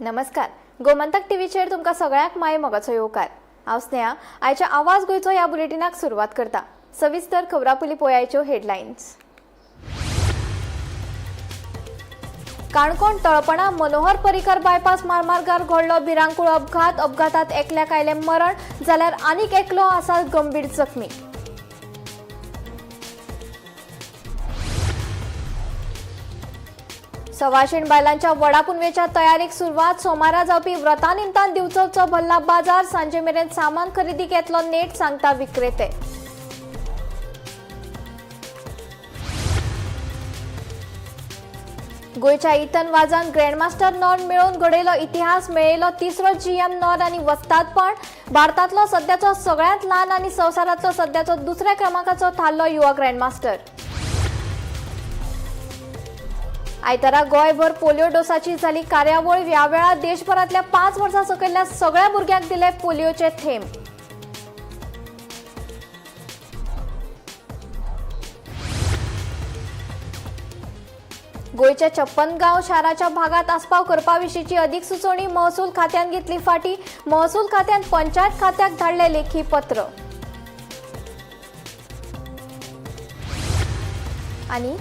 नमस्कार, गोमंतक टीव्हीचेर तुमकां सगळ्यांक माय मोगाचो येवकार. हांव स्नेहा, आयच्या आवाज गोंयचो ह्या बुलेटिनाक सुरवात करता. सविस्तर खबरां पयलीं पळयाच्यो हेडलायन्स. काणकोण तळपणा मनोहर पर्रीकर बायपास म्हामार्गार घडलो भिरांकूळ अपघात. अपघातात एकल्याक आयलें मरण जाल्यार आनीक एकलो आसा गंभीर जखमी. सवाशीण बायलांच्या वडापुनवेच्या तयारीक सुरवात. सोमारा जावपी व्रता निमतान दिवचलचो भल्ला बाजार. सांजे मेरेन सामान खरेदीक येतलो नेट, सांगता विक्रेते. गोंयच्या इथन वाजान ग्रँडमास्टर नॉर्म मेळोवन घडयलो इतिहास. मेळयलो तिसरो जीएम नॉर आनी वस्तादपण. भारतांतलो सद्याचो सगळ्यांत ल्हान आनी संवसारांतलो सद्याचो दुसऱ्या क्रमांकाचो थारलो युवा ग्रँडमास्टर. आयतारा गोंयभर पोलिओ डोसाची जाली कार्यावळ. ह्या वेळार देशभरांतल्या 5 वर्सां सकयल्या सगळ्या भुरग्यांक दिले पोलिओचे थेंब. गोंयच्या 56 गांव शाराच्या भागात आस्पाव करपा विशींची अधिक सुचोवणी महसूल खात्यान घेतली फाटी. महसूल खात्यान पंचायत खात्याक धाडले लेखी पत्र. आनी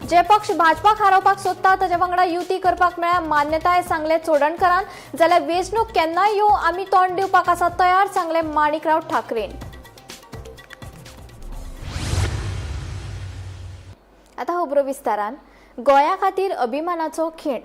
जे पक्ष भाजपाक हारोवपाक सोदता ताच्या वांगडा युती करपाक मेळ्ळ्या मान्यताय, सांगले चोडणकरान. जाल्यार वेंचणूक केन्नाय येवं आमी तोंड दिवपाक आसा तयार, सांगले माणिकराव ठाकरेन. आतां खबरो विस्तारान. गोंया खातीर अभिमानाचो खीण.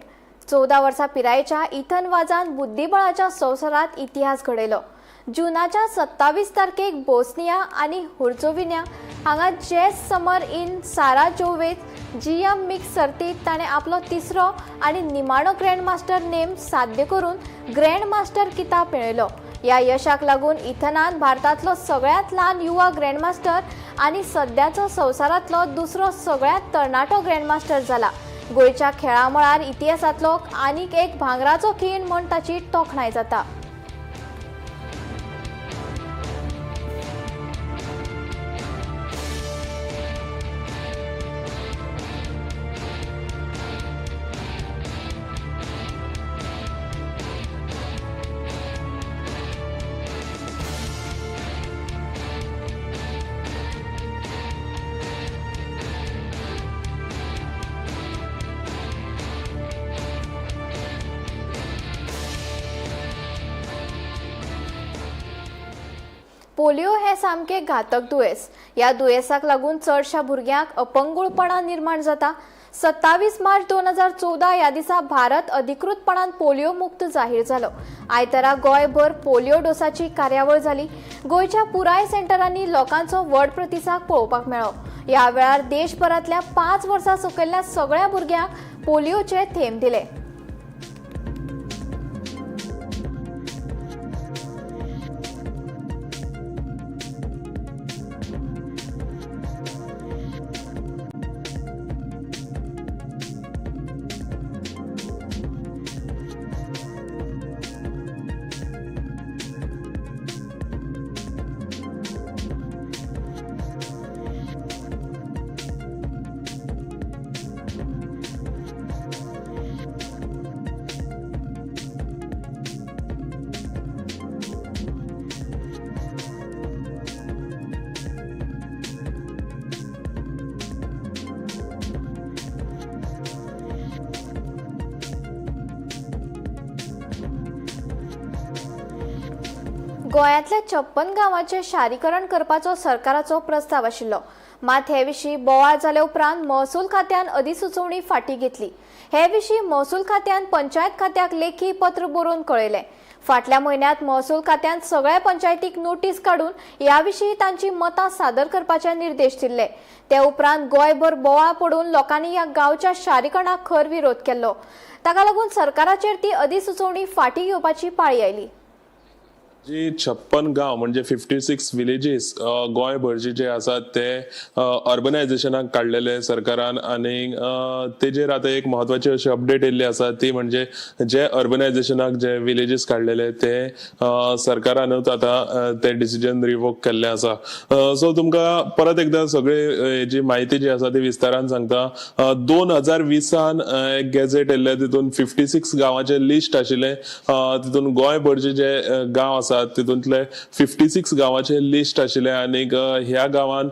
14 वर्सां पिरायेच्या इथन वाजान बुद्धिबळाच्या संवसारांत इतिहास घडयलो. जुनाच्या 27 तारखेक बोस्निया आनी हर्झोविना हांगा चॅस समर इन साराजेवोत जीएम मिक्स सर्तीत ताणें आपलो तिसरो आनी निमाणो ग्रँड मास्टर नेम साध्य करून ग्रँड मास्टर किताब मेळयलो. ह्या यशाक लागून इथनान भारतांतलो सगळ्यांत ल्हान युवा ग्रँड मास्टर आनी सद्याचो संवसारांतलो दुसरो सगळ्यांत तरणाटो ग्रँड मास्टर जाला. गोंयच्या खेळा मळार इतिहासांतलो आनीक एक भांगराचो खीण म्हूण ताची तोखणाय जाता. पोलिओ हे सामकें घातक दुयेंस. ह्या दुयेंसाक लागून चडशा भुरग्यांक अपंगूळपणा निर्माण जाता. 27 मार्च 2014 ह्या दिसा भारत अधिकृतपणान पोलिओ मुक्त जाहीर जालो. आयतारा गोंयभर पोलिओ डोसाची कार्यावळ जाली. गोंयच्या पुराय सेंटरांनी लोकांचो व्हड प्रतिसाद पळोवपाक मेळ्ळो. ह्या वेळार देशभरांतल्या 5 वर्सां सकयल्या सगळ्या भुरग्यांक पोलिओचे थेंब दिले. गोंयांतल्या 56 गांवांचें शारीकरण करपाचो सरकाराचो प्रस्ताव आशिल्लो. मात हे विशीं बोवाळ जाले उपरांत महसूल खात्यान अधिसुचोवणी फाटीं घेतली. हे विशीं महसूल खात्यान पंचायत खात्याक लेखी पत्र बरोवन कळयलें. फाटल्या म्हयन्यांत महसूल खात्यान सगळ्या पंचायतीक नोटीस काडून ह्या विशीं तांची मतां सादर करपाचे निर्देश दिल्ले. ते उपरांत गोंयभर बोवाळ पडून लोकांनी ह्या गांवच्या शारीकरणाक खर विरोध केल्लो. ताका लागून सरकाराचेर ती अधिसुचोवणी फाटीं घेवपाची पाळी आयली. जी 56 गांव म्हणजे 56 विलेजीस गोंयभरचे जे आसात ते अर्बनायझेशनाक काडलेले सरकारान आनी तेजेर आतां एक म्हत्वाची अशी अपडेट येयल्ली आसा ती म्हणजे जे अर्बनायझेशनाक जे विलेजीस काडलेले ते सरकारानूच आतां ते डिसिजन रिवोक केल्ले आसा. सो तुमकां परत एकदां सगळे जी म्हायती जी आसा ती विस्तारान सांगता. 2020 एक गॅझेट येयल्ले तितून 56 गांवाचे लिस्ट आशिल्लें. तितून गोंयभरचे जे गांव आसा तितूंतले 56 गांवाचे लिस्ट आशिल्ले आनी ह्या गांवान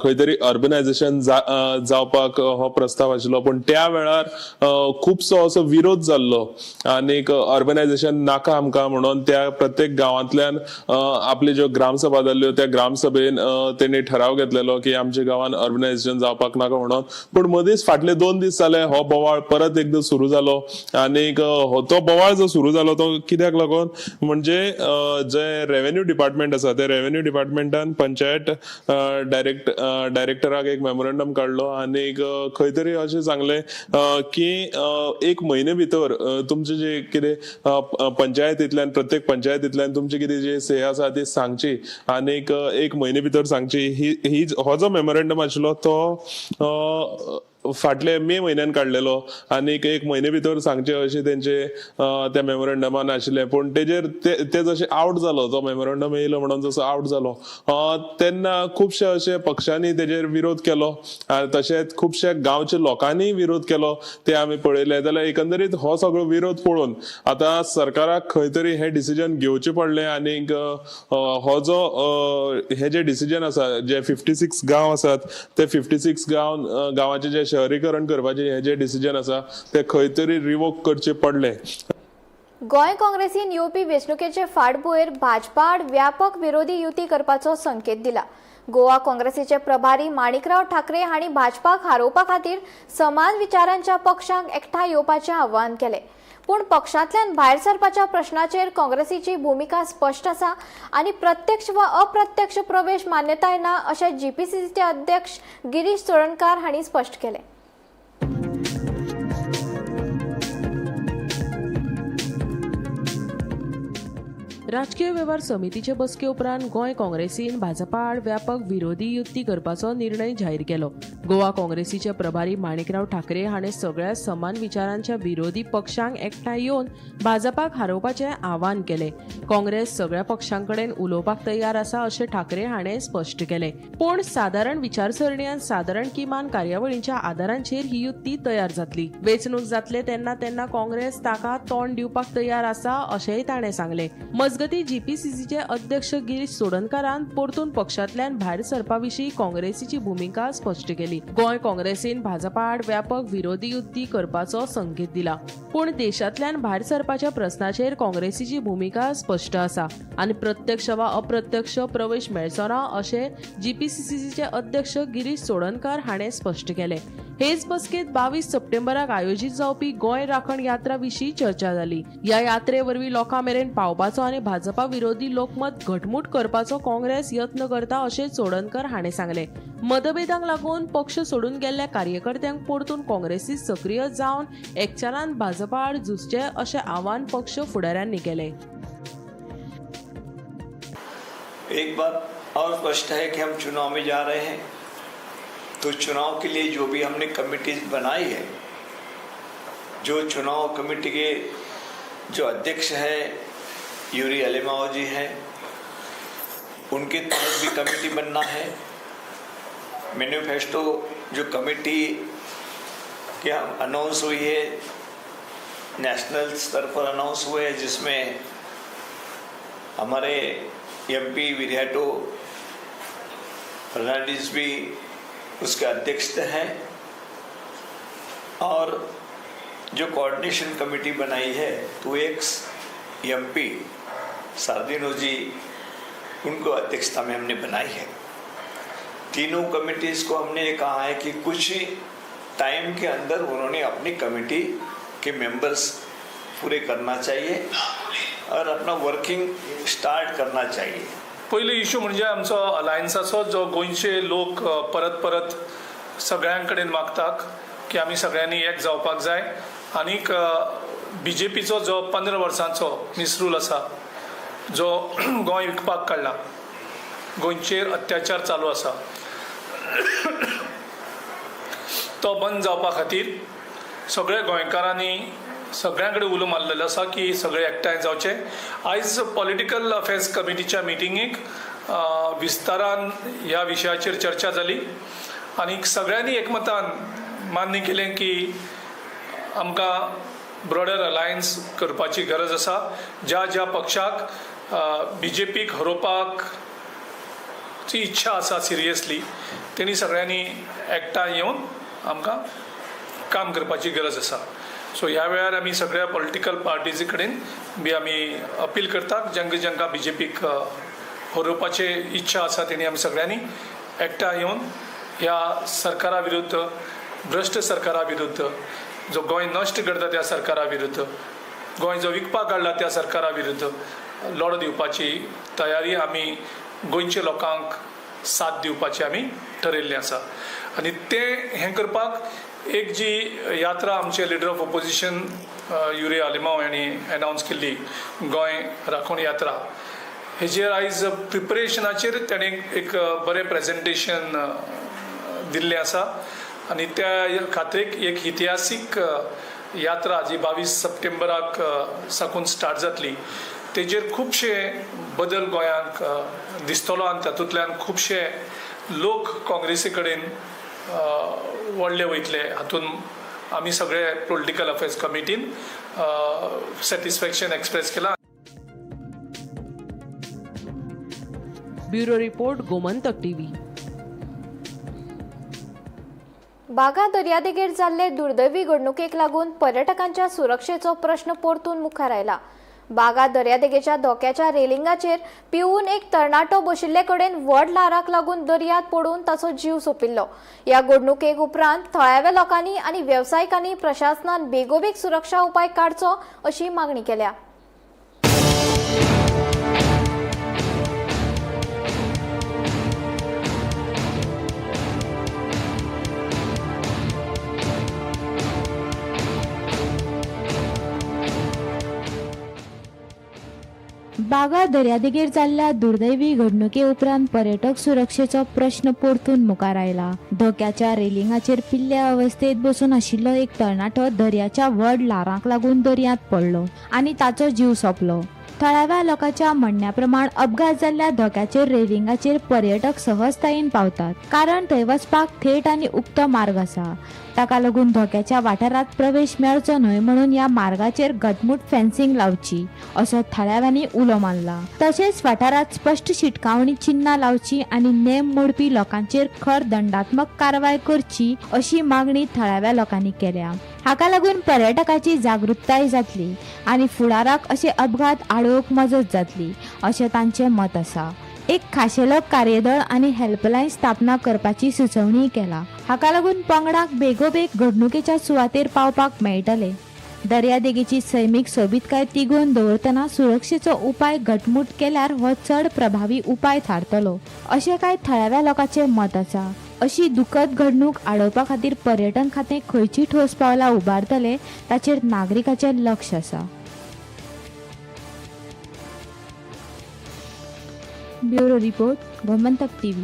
खंय तरी अर्बनायझेशन जावपाक हो प्रस्ताव आशिल्लो, पूण त्या वेळार खुबसो असो विरोध जाल्लो आनी अर्बनायझेशन नाका आमकां म्हणून त्या प्रत्येक गांवांतल्यान आपली ज्यो ग्रामसभा जाल्ल्यो त्या ग्रामसभेन तेणी ठराव घेतलेलो की आमच्या गांवान अर्बनायझेशन जावपाक नाका म्हणून. पूण मदींच फाटले 2 दीस जाले हो बोवाळ परत एकदां सुरू जालो आनी तो बोवाळ जो सुरू जालो तो कित्याक लागून म्हणजे जे रेव्हेन्यू डिपार्टमेंट आसा ते रेव्हेन्यू डिपार्टमेंटान पंचायत डायरेक्टराक एक मेमोरंडम काडलो आनी खंय तरी अशें सांगलें की 1 म्हयने भितर तुमचे जे कितें पंचायतींतल्यान प्रत्येक पंचायतींतल्यान तुमची कितें जी से आसा ती सांगची आनी 1 म्हयने भितर सांगची. ही हो जो मेमोरंडम आशिल्लो तो फाटले मे म्हयन्यान काडलेलो आनी 1 म्हयने भितर सांगचे अशें तेंचे त्या मेमोरंडमान आशिल्लें. पूण तेजेर ते जशें आवट जालो तो मेमोरंडम येयलो म्हणून जसो आवट जालो तेन्ना खुबशे अशे पक्षांनी तेजेर विरोध केलो आनी तशेंच खुबशे गांवच्या लोकांनी विरोध केलो ते आमी पळयले. जाल्यार एकंदरीत हो सगळो विरोध पळोवन आतां सरकाराक खंय तरी हें डिसिजन घेवचें पडलें आनी हो जो हे जे डिसिजन आसा जे 56 गांव आसात ते 56 गांवाचे जे शहरीकरण करपाचे हे जे डिसिजन आसा ते खंय तरी रिवोक करचे पडले. गोंय काँग्रेसीन येवपी वेंचणुकेचे फाटभुंयेर भाजपा आड व्यापक विरोधी युती करपाचो संकेत दिला. गोवा काँग्रेसीचे प्रभारी माणिकराव ठाकरे हांणी भाजपाक हारोवपा खातीर समान विचारांच्या पक्षांक एकठांय येवपाचें आवाहन केलें. पूण पक्षांतल्यान भायर सरपाच्या प्रश्नाचेर काँग्रेसीची भुमिका स्पश्ट आसा आनी प्रत्यक्ष वा अप्रत्यक्ष प्रवेश मान्यताय ना अशें जीपीसीसीचे अध्यक्ष गिरीश चोडणकार हांणी स्पश्ट केलें. राजकीय वेव्हार समितीचे बसके उपरांत गोंय काँग्रेसीन भाजपा आड व्यापक विरोधी युती करपाचो निर्णय जाहीर केलो. गोवा काँग्रेसीचे प्रभारी माणिकराव ठाकरे हाणें सगळ्या समान विचारांच्या विरोधी पक्षांक एकठांय येवन भाजपाक हारोवपाचें आवाहन केलें. काँग्रेस सगळ्या पक्षां कडेन उलोवपाक तयार आसा अशें ठाकरे हाणें स्पश्ट केलें. पूण सादारण विचारसरणी आनी सादारण किमान कार्यावळींच्या आदारांचेर ही युती तयार जातली. वेंचणूक जातले तेन्ना तेन्ना काँग्रेस ताका तोंड दिवपाक तयार आसा अशेंय ताणें सांगलें. मजगती जीपीसीसीचे अध्यक्ष गिरीश चोडणकारान परतून पक्षांतल्यान भायर सरपा विशीं काँग्रेसीची भुमिका स्पश्ट केली. गोंय काँग्रेसीन भाजपा आड व्यापक विरोधी युती करपाचो संकेत दिला. पूण देशांतल्यान भायर सरपाच्या प्रस्नाचेर काँग्रेसीची भुमिका स्पश्ट आसा आनी प्रत्यक्ष वा अप्रत्यक्ष प्रवेश मेळचो ना अशें जीपीसीसीचे अध्यक्ष गिरीश चोडणकार हाणें स्पश्ट केलें. हेच बसकेंत 22 सप्टेंबराक आयोजीत जावपी गोंय राखण यात्रा विशीं चर्चा जाली. ह्या यात्रे वरवीं लोकां मेरेन पावपाचो आनी भाजपा विरोधी लोकमत घटमूट करपाचो काँग्रेस यत्न करता अशें चोडणकर हाणें सांगलें. मतभेदांक लागून पक्ष सोडून गेल्ल्या कार्यकर्त्यांक परतून काँग्रेसीत सक्रीय जावन एकचारान भाजपा आड झुजचें अशें आवाहन पक्ष फुडाऱ्यांनी केलें. एक बात और स्पष्ट है कि हम चुनाव में जा रहे हैं तो चुनाव के लिए जो भी हमने कमिटीज बनाई है, जो चुनाव कमेटी के जो अध्यक्ष हैं यूरी अलेमाओ जी हैं, उनके तहत भी कमेटी बनना है. मैनिफेस्टो जो कमेटी के अनाउंस हुई है, नेशनल स्तर पर अनाउंस हुए है, जिसमें हमारे एमपी विरियाटो फर्नांडिस भी उसके अध्यक्ष हैं और जो कोऑर्डिनेशन कमेटी बनाई है तो एक एमपी सार्दिनो जी उनको अध्यक्षता में हमने बनाई है. तीनों कमेटीज को हमने ये कहा है कि कुछ ही टाइम के अंदर उन्होंने अपनी कमेटी के मेंबर्स पूरे करना चाहिए और अपना वर्किंग स्टार्ट करना चाहिए. पयलो इशू म्हणजे आमचो अलायन्साचो जो गोंयचे लोक परत परत सगळ्यां कडेन मागतात की आमी सगळ्यांनी एक जावपाक जाय आनीक बीजेपीचो जो 15 वर्सांचो मिसरूल आसा जो गोंय विकपाक काडला, गोंयचेर अत्याचार चालू आसा, तो बंद जावपा खातीर सगळ्या गोंयकारांनी सगळ्यां कडेन उलो मारलेलो आसा की सगळे एकठांय जावचे. आयज पॉलिटिकल अफेर्स कमिटीच्या मिटिंगेक विस्तारान ह्या विशयाचेर चर्चा जाली आनी सगळ्यांनी एकमतान मान्य केलें की आमकां ब्रॉडर अलायन्स करपाची गरज आसा. ज्या ज्या पक्षाक बीजेपीक हरोवपाक ची इच्छा आसा सिरियसली, तेणी सगळ्यांनी एकठांय येवन आमकां काम करपाची गरज आसा. सो ह्या वेळार आमी सगळ्या पॉलिटिकल पार्टीज कडेन बी आमी अपील करतात, जांकां जांकां बीजेपीक हरोवपाची इच्छा आसा तेणी आमी सगळ्यांनी एकठांय येवन ह्या सरकारा विरुद्ध, भ्रश्ट सरकारा विरुद्ध, जो गोंय नश्ट करता त्या सरकारा विरुद्ध, गोंय जो विकपाक काडला त्या सरकारा विरुद्ध लढो दिवपाची तयारी आमी गोंयच्या लोकांक साथ दिवपाची आमी ठरयल्लें आसा. आनी तें हें करपाक एक जी यात्रा आमचे leader of opposition Yuri Alemao हांणी एनावन्स केल्ली गोंय राखण यात्रा, हेजेर आयज प्रिपरेशनाचेर ताणें एक बरें प्रेजेंटेशन दिल्लें आसा आनी त्या खातीर एक इतिहासीक यात्रा जी 22 सप्टेंबराक साकून स्टार्ट जातली तेजेर खुबशे बदल गोंयांक दिसतलो आनी तातूंतल्यान खुबशे लोक काँग्रेसी कडेन वळ्ळे वयतले. हातूंत आमी सगळे पॉलिटिकल अफेर्स कमिटीन सॅटिस्फॅक्शन एक्सप्रेस केलां. Bureau report, Gomantak TV. Baga दर्यादेगेर जाल्ले दुर्दैवी घडणुकेक लागून पर्यटकांच्या सुरक्षेचो प्रश्न परतून मुखार आयला. बागा दर्यादेगेच्या धोक्याच्या रेलिंगाचेर पिवन एक तरणाटो बशिल्ले कडेन व्हड ल्हाराक लागून दर्यांत पडून ताचो जीव सोंपिल्लो. ह्या घडणुकेक उपरांत थळाव्या लोकांनी आनी वेवसायिकांनी प्रशासनान बेगोबेग सुरक्षा उपाय काडचो अशी मागणी केल्या. बागा दर्यादेगेर जाल्ल्या दुर्दैवी घडणुके उपरांत पर्यटक सुरक्षेचो प्रश्न परतून मुखार आयला. धोक्याच्या रेलिंगाचेर पिल्ल्या अवस्थेत बसून आशिल्लो एक तरणाटो दर्याच्या व्हड ल्हारांक लागून दर्यांत पडलो आनी ताचो जीव सोंपलो. थळाव्या लोकांच्या म्हणण्या प्रमाण अपघात जाल्ल्या धोक्याचेर रेलिंगाचेर पर्यटक सहजतायेन पावतात, कारण थंय वचपाक थेट आनी उक्तो मार्ग आसा. ताका लागून धोक्याच्या वाठारांत प्रवेश मेळचो न्हय म्हणून ह्या मार्गाचेर घटमूट फेन्सिंग लावची असो थळाव्यांनी उलो मारला. तशेंच वाठारांत स्पश्ट शिटकावणी चिन्हां लावची आनी नेम मोडपी लोकांचेर खर दंडात्मक कारवाय करची अशी मागणी थळाव्या लोकांनी केल्या. हाका लागून पर्यटकाची जागृताय जातली आनी फुडाराक अशे अपघात आडोवंक मजत जातली अशें तांचें मत आसा. एक खाशेलो कार्यदळ आनी हेल्पलायन स्थापना करपाची सुचोवणी केला. हाका लागून पंगडाक बेगोबेग घडणुकेच्या सुवातेर पावपाक मेळटले. दर्यादेगेची सैमीक सोबीतकाय तिगोवन दवरतना सुरक्षेचो उपाय घटमूट केल्यार हो चड प्रभावी उपाय थारतलो अशें कांय थळाव्या लोकांचें मत आसा. अशी दुखद घडणूक आडोवपा खातीर पर्यटन खातें खंयची ठोस पावलां उबारतले ताचेर नागरिकाचें लक्ष आसा. Bureau report, Gomantak TV.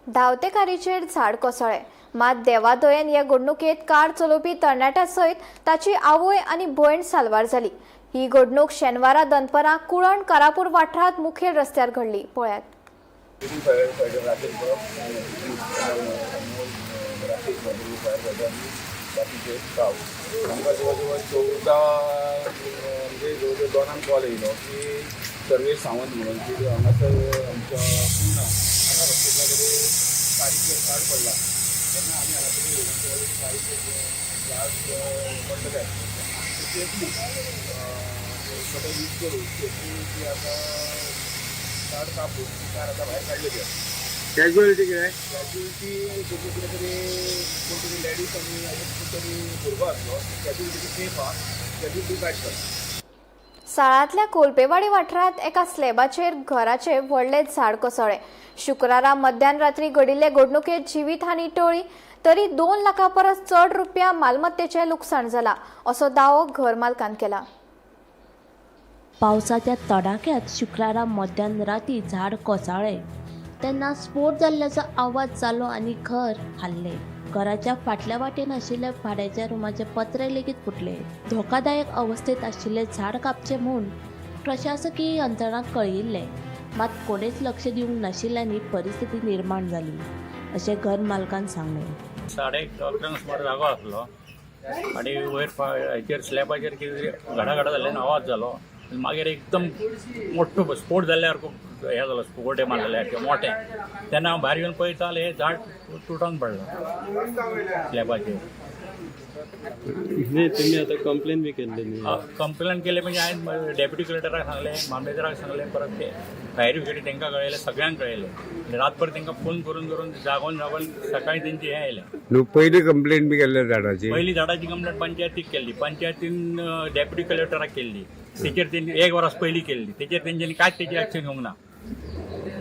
धांवते कारीचेर झाड कोसळ्ळें, मात देवादयेन ह्या घडणुकेंत कार चलोवपी तरणाट्या सयत ताची आवय आनी भयण साल्वार जाली. ही घडणूक शेनवारा दनपरां कुळण कारापूर वाठारांत मुखेल रस्त्यार घडली. पळयात. बाकीचे स्टाफ आमकां जवळ जवळ 14 म्हणजे जवळ जवळ 2 कॉल येयलो की सर्वेश सावंत म्हणून की हांगासर आमच्या कुंडा हांगा हॉस्पिटला कडेन कारीचेर झाड पडला. तेन्ना आमी हांगासर येयलो कारीचेर झाड पडलेलें आसा सेफली कटर यूज करून सेफली ती आतां झाड कापून ती कार आतां भायर काडलेली आसा. कॅज्युअलिटी कितें? कॅज्युअलिटी कितें तरी कोण तरी लेडीज आनी कोण तरी भुरगो आसलो. कॅज्युअलिटी सेफ आहा, कॅज्युअलिटी कांयच ना. साळांतल्या कोल्पेवाडी वाठारांत एका स्लॅबाचेर घराचे व्हडलें झाड कोसळ्ळें. शुक्रारा मध्यान रात्री घडिल्ले घडणुकेंत जिवीत हानी टळ्ळी. तरी 2 लाखां परस चड रुपया मालमत्तेचें लुकसाण जाला असो दावो घर मालकान केला. पावसाच्या तडाख्यात शुक्रारा मध्यान राती झाड कोसळ्ळें तेन्ना स्फोट जाल्ल्याचो आवाज जालो आनी घर हाल्लें. घराच्या फाटल्या वाटेन आशिल्ल्या भाड्याच्या रुमाचे पत्रे लेगीत फुटले. धोकादायक अवस्थेत आशिल्ले झाड कापचें म्हूण प्रशासकीय यंत्रणांक कळयिल्लें, मात कोणेच लक्ष दिवंक नाशिल्ल्यान ही परिस्थिती निर्माण जाली अशें घर मालकान सांगलें. 11:30 सुमार जागो आसलो आनी वयर हेचेर स्लॅबाचेर कितें तरी घडाघडा जाल्ल्यान आवाज जालो. मागीर एकदम मोठो स्फोट जाल्ल्या सारको हें जालो, स्फोट मारलेल्या सारकें मोठें. तेन्ना हांव भायर येवन पळयता जाल्यार हें झाड तुटोन पडलां स्लॅबाचेर. नाही, तुम्ही आता कंप्लेन बी केल्ली न्ही? कंप्लेन केले म्हणजे हांवें डेप्युटी कलेक्टराक सांगलें, मामलेदाराक सांगलें, परत ते फायर ब्रिगेडी तांकां कळयलें, सगळ्यांक कळयलें. रातभर तांकां फोन करून करून जागोवन जागोवन सकाळी तेंची हें आयलें. न्हू पयली कंप्लेंट बी केल्ल्या झाडाची? पयली झाडाची कंप्लेंट पंचायतीक केल्ली, पंचायतीन डेप्युटी कलेक्टराक केल्ली, तेचेर तेंची 1 वरां पयली केल्ली, तेचेर तेंच्यांनी कांयच तेची एक्शन घेवंक ना.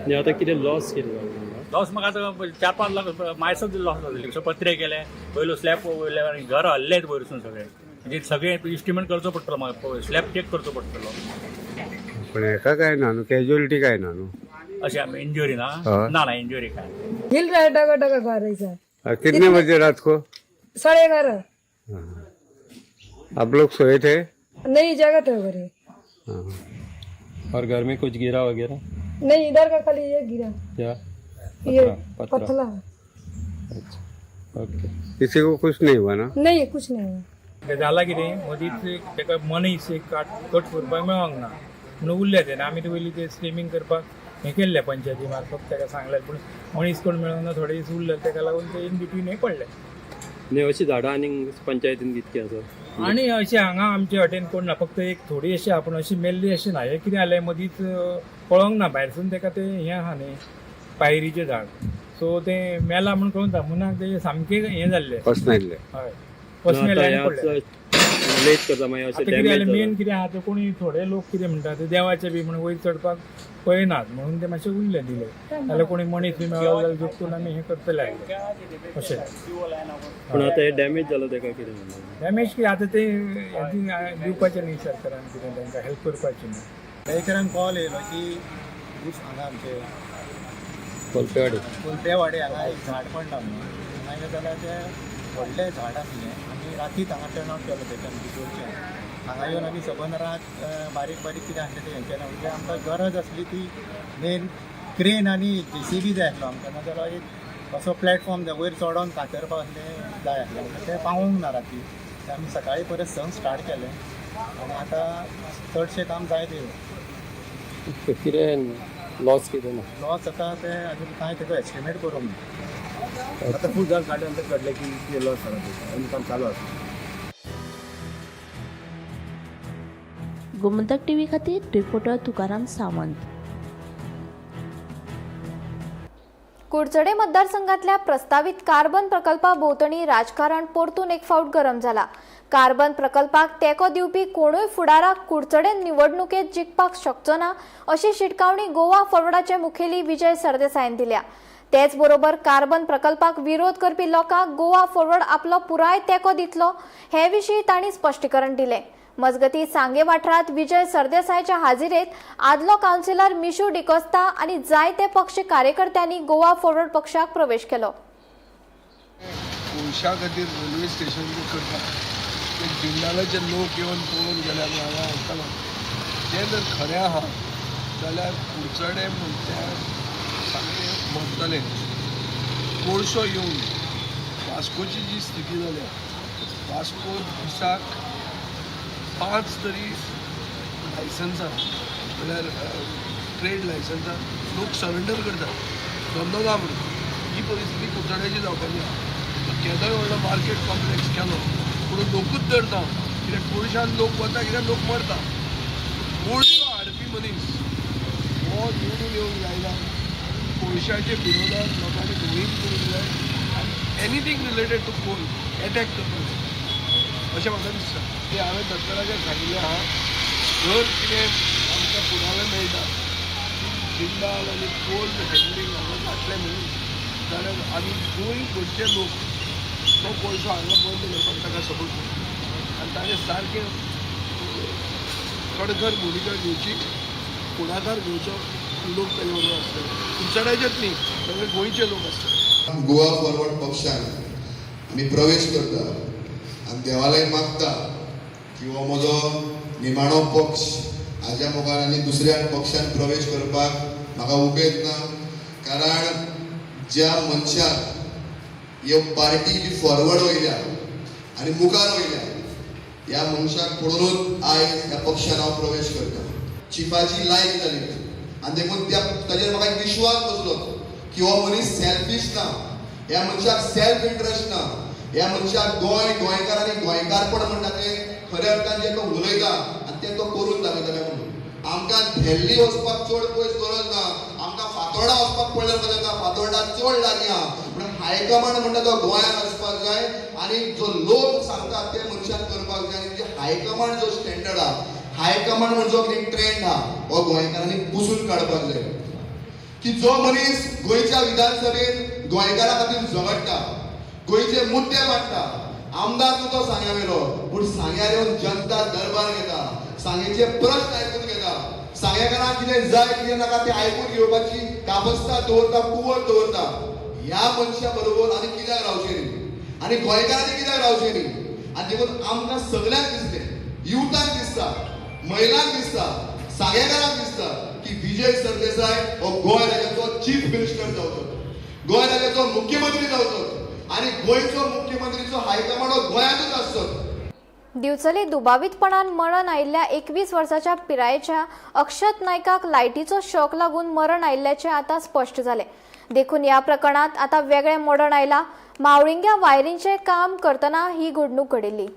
आनी आतां कितें लॉस केलो? लॉस म्हाका आतां 4-5 लाख मायसच लॉस जातली. सो पत्रे केले, पयलो स्लॅब वयले, घर हल्लेच वयरसून सगळे, म्हणजे सगळे इस्टिमेट करचो पडटलो म्हाका, स्लॅब चॅक करचो पडटलो. पण हेका काय ना न्हू, कॅज्युअलिटी काय ना न्हू? अशें इंजुरी ना? हय. ना ना, इंजुरी काय. हिल रहा है, डगा डगा घर ऐसा. कितने बजे रात को? 11:30. आप लोग सोए थे? नहीं, जगह थे घरे. हाँ। और घर में कुछ गिरा वगैरह? नहीं, इधर का खाली ये गिरा. क्या? ये. पत्रा? पथला. अच्छा, ओके. किसी को कुछ नहीं हुआ ना? नहीं, कुछ नहीं हुआ. तें जालां कितें, मदींच ताका मनीस एक कट करपाक मेळोंक ना म्हणून उरले ते. आमी ते वयली ते स्ट्रिमींग करपाक हें केल्लें पंचायती मार्फत ताका सांगलें, पूण मनीस कोण मेळोंक ना, थोडे दीस उरले, ताका लागून ते इन बिटवीन हें पडलें. न्ही, अशी झाडां आनी पंचायतीन कितकी आसा? आनी अशें हांगा आमचे वाटेन कोण ना, फक्त एक थोडी अशी आहा, पूण अशी मेल्ली अशी ना. हें कितें जालें, मदींच पळोवंक ना भायरसून ताका तें हें आहा न्ही पायरीचें झाड, सो तें मेलां म्हूण कळून मुनाक तेजें सामकें हें जाल्लें. पसनायल्ले. हय, पसमेल्लें पडलें. लेट करता मागीर अशें आतां कितें जालें, डॅमेज मेन कितें आहा तें कोणी थोडे लोक कितें म्हणटा ते देवाचे बी म्हण वयर चडपाक पळयनात म्हणून ते मातशे उरले दिले, नाल्यार कोणी मनीस बी मेळ्ळो जाल्यार जोखून आमी हें करतले आसले अशें. पूण आतां हें डॅमेज जालो ताका कितें म्हणटा? डॅमेज कितें आतां ते दिवपाचें न्ही सरकारान, कितें तांकां हेल्प करपाची न्ही. बेकरान कॉल येयलो की ऊस हांगा आमचे कोलपेवाडी कोलपेवाडे हांगा एक झाड पडलां म्हणून. हांगा येयलें जाल्यार तें व्हडलें झाड आसलें. आमी रातीच हांगा टर्न आवट केलो तेच्या बिफोरच्यान. हांगा येवन आमी सबंद रात बारीक बारीक कितें आसलें तें हें केलें. म्हणजे आमकां गरज आसली ती मेन क्रेन आनी जेसीबी जाय आसलो आमकां, नाजाल्यार एक असो प्लॅटफॉर्म जाय वयर चडोन कातरपा आसलें जाय आसलें, तें पावूंक ना राती. तें आमी सकाळीं परत संक स्टार्ट केलें आनी आतां चडशें काम जायत येयलें. कितें लॉस कितें ना? लॉस आतां तें अजून कांय तेजो एस्टिमेट करूंक ना. आतां फूल झाड काडल्या नंतर कळलें की कितें लॉस जाला तें, आनी काम चालू आसा. गोमंतक टीव्ही खातीर रिपोर्टर तुकाराम सावंत. कुडचडे मतदारसंघातल्या प्रस्तावित कार्बन प्रकल्पा भोंवतणी राजकारण परतून एक फावट गरम जाला. कार्बन प्रकल्पाक तेंको दिवपी कोणूय फुडाराक कुडचडे निवडणुकेत जिखपाक शकचो ना अशी शिटकावणी गोवा फॉरवर्डाचे मुखेली विजय सरदेसायान दिल्या. तेच बरोबर कार्बन प्रकल्पाक विरोध करपी लोकांक गोवा फॉरवर्ड आपलो पुराय तेंको दितलो हे विशीं तांणी स्पश्टीकरण दिलें. मजगती सांगे वाठारांत विजय सरदेसायच्या हाजिरेत आदलो कावन्सिलर मिशू डिकोस्ता आनी जायते पक्ष कार्यकर्त्यांनी गोवा फॉरवर्ड पक्षाक प्रवेश केलो. कोळशा खातीर रेल्वे स्टेशन जे करता ते जिंदालाचे लोक येवन पळोवन गेल्यार हांगा आयकलां, तें जर खरें आहा जाल्यार कुडचडे म्हणल्यार सामकें मरतले. कोळसो येवन वास्कोची जी स्थिती जाल्या, वास्को दिसाक 5 तरी लायसन्सां म्हणल्यार ट्रेड लायसन्सां लोक सरेंडर करतात, धंदो ना म्हणून. ही परिस्थिती कुडचड्याची जावपाची आहा. केदोय व्हडलो मार्केट कॉम्प्लेक्स केलो पूण लोकूच धरता, कित्याक कोळशान लोक वता, कित्याक लोक मरता. कोळसो हाडपी मनीस हो निवडून येवंक जायना. कोळशाचे विरोधात लोकांनी मोहीम करूंक जाय आनी anything related to coal attack करपाक जाय अशें म्हाका दिसता. की हांवें दत्तराजाक सांगिल्लें आहा, जर कितें आमकां पुरावे मेळटा की जिंदाल आनी कोल हँडलिंग हांगा जातलें म्हणून, जाल्यार आमी गोंयभरचे लोक तो पयसो हांगा बंद करपाक ताका सपोर्ट करता आनी ताणें सारकें कणखर भुमिका घेवची, फुडाकार घेवचो. लोक ताजे बरोबर आसतले, कुडचड्याचेच न्ही, सगळे गोंयचे लोक आसतले. गोवा फॉरवर्ड पक्षान आमी प्रवेश करता आनी देवालय मागता की हो म्हजो निमाणो पक्ष, हाज्या मुखार आनी दुसऱ्या पक्षान प्रवेश करपाक म्हाका उमेद ना. कारण ज्या मनशान ह्यो पार्टी जी फॉरवर्ड वयल्या आनी मुखार वयल्या, ह्या मनशाक पळोवनूच आयज ह्या पक्षान हांव प्रवेश करता. चिफाची लायक जाली आनी देखून त्या ताजेर म्हाका एक विश्वास बसलो की हो मनीस सेल्फीश ना, ह्या मनशाक सेल्फ इंट्रस्ट ना, ह्या मनशाक गोंय, गोंयकार आनी गोंयकारपण म्हणटा तें खऱ्या अर्थान जें तो उलयता आनी तें तो करून दाखयता. म्हणून आमकां दिल्ली वचपाक चड पयस गरज ना, आमकां फातोर्डा वचपाक पडल्यार जाता, फातोर्डा चड लागीं आहा. पूण हायकमांड म्हणटा तो गोंयांत वचपाक जाय आनी जो लोक सांगता ते मनशान करपाक जाय. आनी जे हायकमांड जो स्टँडर्ड आहा, हायकमांड म्हणजे जो कितें ट्रेंड आहा, हो गोंयकारांनी पुसून काडपाक जाय. की जो मनीस गोंयच्या विधानसभेन गोंयकारां खातीर झगडटा, गोंयचे मुद्दे मांडटा, आमदार तूं तो सांग्या वयलो, पूण सांग्यार येवन जनता दरबार घेता, सांगेचे प्रश्न आयकून घेता, सांगेकारांक कितें जाय कितें नाका तें आयकून घेवपाची कापस्ता दवरता, कुवत दवरता. ह्या मनशा बरोबर आनी कित्याक रावचें न्ही आनी गोंयकारांनी कित्याक रावचें न्ही? आनी देखून आमकां सगल्यांक दिसलें, युथांक दिसता, महिलांक दिसता, सांगेकारांक दिसता की विजय सरदेसाय हो गोंय राज्याचो चीफ मिनिस्टर जावचो, गोंय राज्याचो मुख्यमंत्री जावचो आनी गोंयचो मुख्यमंत्रीचो हायकमांड हो गोंयांतूच आसचो. दिवचले दुबावीतपणान मरण आयिल्ल्या 21 वर्साच्या पिरायेच्या अक्षत नायकाक लायटीचो शॉक लागून मरण आयिल्ल्याचें आतां स्पश्ट जालें. देखून ह्या प्रकरणांत आतां वेगळें मोडण आयलां. मावळिंग्या वायरींचें काम करतना ही घडणूक घडिल्ली.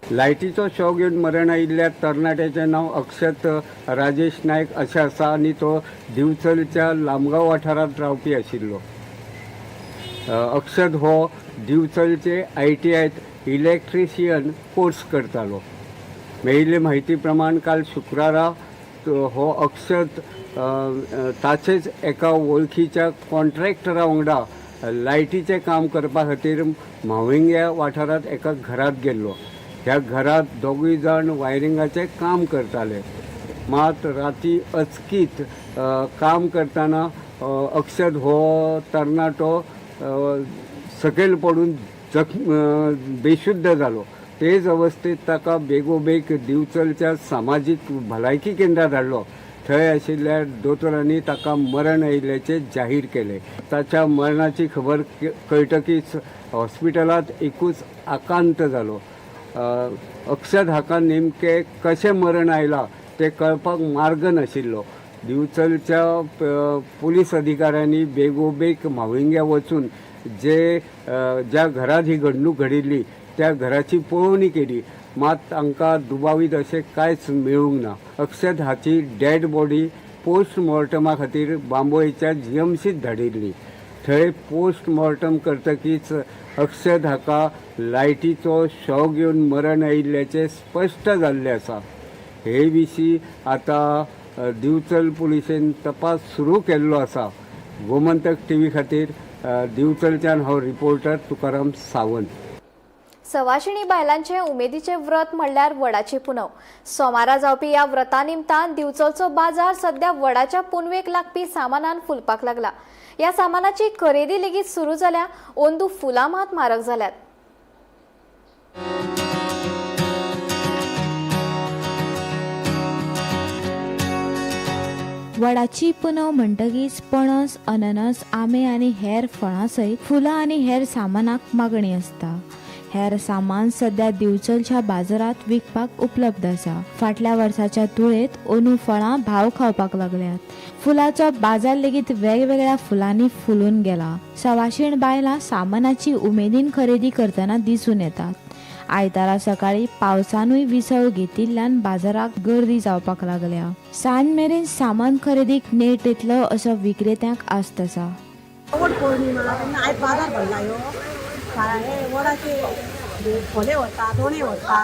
लायटीचो शॉक येवन मरण आयिल्ल्या तरणाट्याचें नांव अक्षत राजेश नायक अशें आसा आनी तो दिवचलच्या लामगांव वाठारांत रावपी आशिल्लो. अक्षत हो दिवचलचे ITIत इलेक्ट्रिशियन कोर्स करतालो. मेळिल्ले म्हायती प्रमाण काल शुक्रारा हो अक्षत ताचेच एका वळखीच्या कॉन्ट्रॅक्टरा वांगडा लायटीचें काम करपा खातीर म्हाविंग्या वाठारांत एका घरांत गेल्लो. ह्या घरांत दोगूय जाण वायरिंगाचें काम करताले. मात राती अचकीत काम करतना अक्षत हो तरणाटो सकयल पडून बेशुद्ध जालो. तेच अवस्थेत ताका बेगोबेग दिवचलच्या सामाजीक भलायकी केंद्रात धाडलो. थंय आशिल्ल्या दोतोरांनी ताका मरण आयिल्ल्याचें जाहीर केलें. ताच्या मरणाची खबर कळटकीच हॉस्पिटलांत एकूच आकांत जालो. अक्षत हाका नेमकें कशें मरण आयलां तें कळपाक मार्ग नाशिल्लो. दिवचलच्या पुलीस अधिकाऱ्यांनी बेगोबेग म्हाविंग्या वचून जे ज्या घरांत ही घडणूक घडिल्ली त्या घराची पळोवणी केली. मात तांकां दुबावीत अशें कांयच मेळूंक ना. अक्षत हाची डेड बॉडी पोस्टमॉर्टमा खातीर बांबोळेच्या GMCत धाडिल्ली. थंय पोस्टमॉर्टम करतकीच अक्षत हाका लायटीचो शॉक येवन मरण आयिल्ल्याचें स्पश्ट जाल्लें आसा. हे विशीं आतां दिवचल पुलिशेन तपास सुरू केल्लो आसा. गोमंतक TV खातीर दिवचलच्यान हांव रिपोर्टर तुकाराम सावंत. सवाशिणी बायलांचे उमेदीचे व्रत म्हणल्यार वडाची पुनव. सोमारा जावपी ह्या व्रता निमतान दिवचलचो बाजार सध्या वडाच्या पुनवेक लागपी सामानान फुलपाक लागला. ह्या सामानाची खरेदी लेगीत सुरू जाल्या. अंदू फुलां मात म्हारग जाल्यात. वडाची पुनव म्हणटकीच पणस, अननस, आंबे आनी हेर फळां सयत फुलां आनी हेर सामानाक मागणी आसता. हेर सामान सध्या दिवचलच्या बाजारांत विकपाक उपलब्ध आसा. फाटल्या वर्साच्या तुळेंत अंदू फळां भाव खावपाक लागल्यात. फुलाचो बाजार लेगीत वेगवेगळ्या फुलांनी फुलून गेला. सवाशीण बायलां सामानाची उमेदीन खरेदी करतना दिसून येतात. आयतारा सकाळी पावसानूय विसव घेतिल्ल्यान बाजाराक गर्दी जावपाक लागल्या. सांज मेरेन सामान खरेदीक नेट येतलो असो विक्रेत्यांक आस्त आसा. वड पौर्णिमा तेन्ना आयज बाजार भरला ह्यो वडाचे खोले व्हरता, दोणे व्हरता,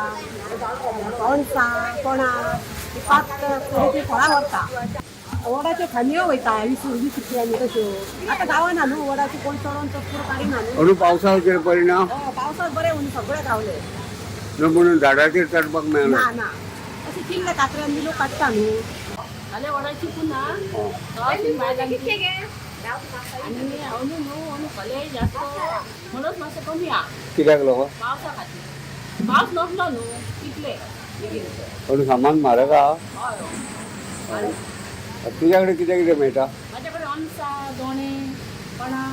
कणसां, तोणां, 5 तरेचीं फळां व्हरता. वडाच्यो खांदयो वयता 20 रुपयांनी तश्यो. आतां गांवान न्हू वडाच्यो कोण चडोन चड काडिना न्हू. अंदू पावसाक कितें परिणाम? हय, पावसाक बरें म्हणून सगळें गावलें. न्हू म्हणून झाडाचेर चडपाक मेळना. ना ना, अशें किल्ले कात्र्यान बी लोक काडटा न्हू. फाल्यां वडाची पुन्हा आनी अंदू न्हू अंदू फाल्यां जास्त म्हणून मातशें कमी आहा. कित्याक लागून? पावसा खातीर. पावस नसलो न्हू तितले. पण सामान म्हारग आहा. हय. तुज्या कडेन कितें कितें मेळटा? म्हाजे कडेन अनसा, दोणे, कणा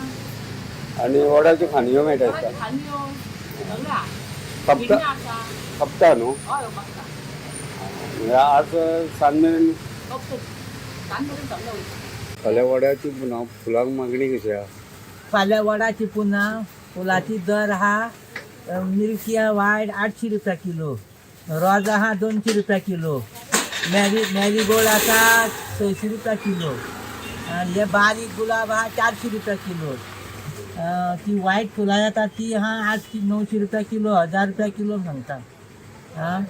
आनी वडाच्यो खांदयो मेळटा. खांदयो सगळें आहा. खपता खपता न्हू? हय खपता. आज सांज मेरेन खपता, सांज मेरेन सगळें वयता. फाल्यां वडाची पुन्हा फुलांक मागणी कशी आहा? फाल्यां वडाची पुन्हा फुलाची दर आहा मिरची वायट 800 रुपया किलो, रोजां आहा 200 रुपया किलो, मॅरीगोल्ड आसा 600 रुपया किलो, आनी हे बारीक गुलाब आहा 400 रुपया किलो, ती वायट फुलां येता ती आहा 800-900 रुपया किलो, 1000 रुपया किलो सांगता. आं,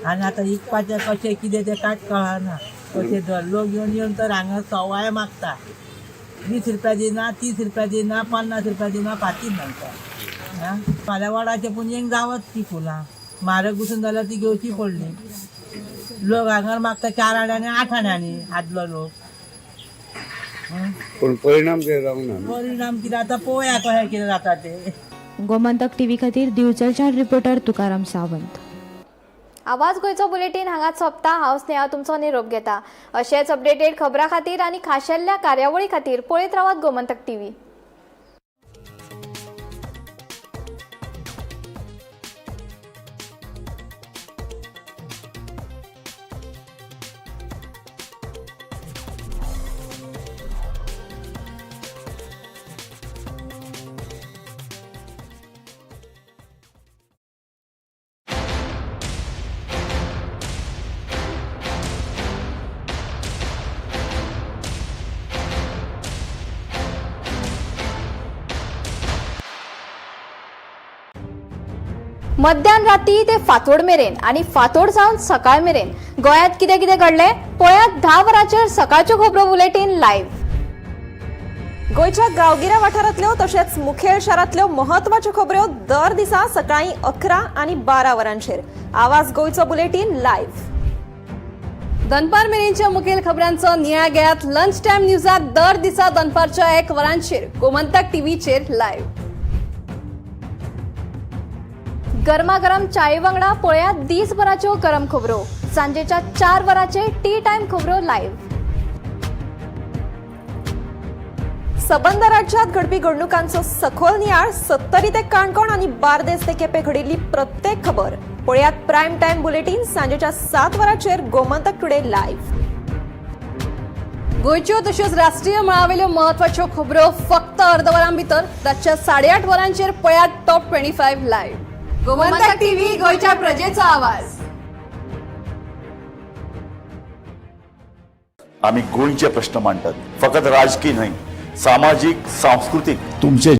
आनी आतां विकपाचें कशें कितें तें कांयच कळना. कशें दर लोक येवन येवन तर हांगा सवाय मागता. 20 रुपया दिना, 30 रुपया दिना, 50 रुपया दिना, फांतीन सांगता. आं, फाल्यां वडाचे पुनयेक जावत ती फुलां म्हारग घुसून जाल्यार ती घेवची पडली. लोक हांगा मागता 4 आण्यांनी 8 आण्यांनी आदलो लोक. पूण परिणाम कितें जावंक ना? परिणाम कितें आतां पळोवया कशें कितें जाता तें. गोमंतक टीव्ही खातीर दिवचलच्यान रिपोर्टर तुकाराम सावंत. आवाज गोंयचो बुलेटीन हांगाच सोंपता. हांव स्नेहा तुमचो निरोप घेता. अशेच अपडेटेड खबरां खातीर आनी खाशेल्ल्या कार्यावळी खातीर पळयत रावात गोमंतक टीव्ही. मध्यान राती ते फांतोड मेरेन आनी फांतोड जावन सकाळ मेरेन गोंयांत कितें कितें घडलें पळयात 10 वरांचेर सकाळच्यो खबरो बुलेटीन लायव्ह. गोंयच्या गांवगिऱ्या वाठारांतल्यो तशेंच मुखेल शारांतल्यो महत्वाच्यो खबऱ्यो दर दिसा सकाळीं 11 आनी 12 वरांचेर आवाज गोंयचो बुलेटीन लायव्ह. दनपार मेरेनच्या मुखेल खबरांचो नियाळ घेयात लंच टायम न्यूजात दर दिसा दनपारच्या 1 वरांचेर गोमंतक टीव्हीचेर लायव्ह. गरमागरम चाये वांगडा पळयात दिसभराच्यो गरम खबरो सांजेच्या 4 वरांचेर टी टायम खबरो लायव्ह. सबंद राज्यात घडपी घडणुकांचो सखोल नियाळ 70 ते काणकोण आनी बार्देस ते केपें घडिल्ली प्रत्येक खबर पळयात प्रायम टायम बुलेटीन सांजेच्या 7 वरांचेर गोमंतक टुडे लायव्ह. गोंयच्यो तश्योच राष्ट्रीय मळावेल्यो महत्वाच्यो खबरो फक्त अर्द वरां भितर रातच्या 8:30 वरांचेर पळयात टॉप 25 लायव्ह. गोमंतक टीव्ही, गोंयच्या प्रजेचो आवाज. आमी गोंयचे प्रश्न मांडटात, फकत राजकीय न्हय, सामाजीक, सांस्कृतीक. तुमचे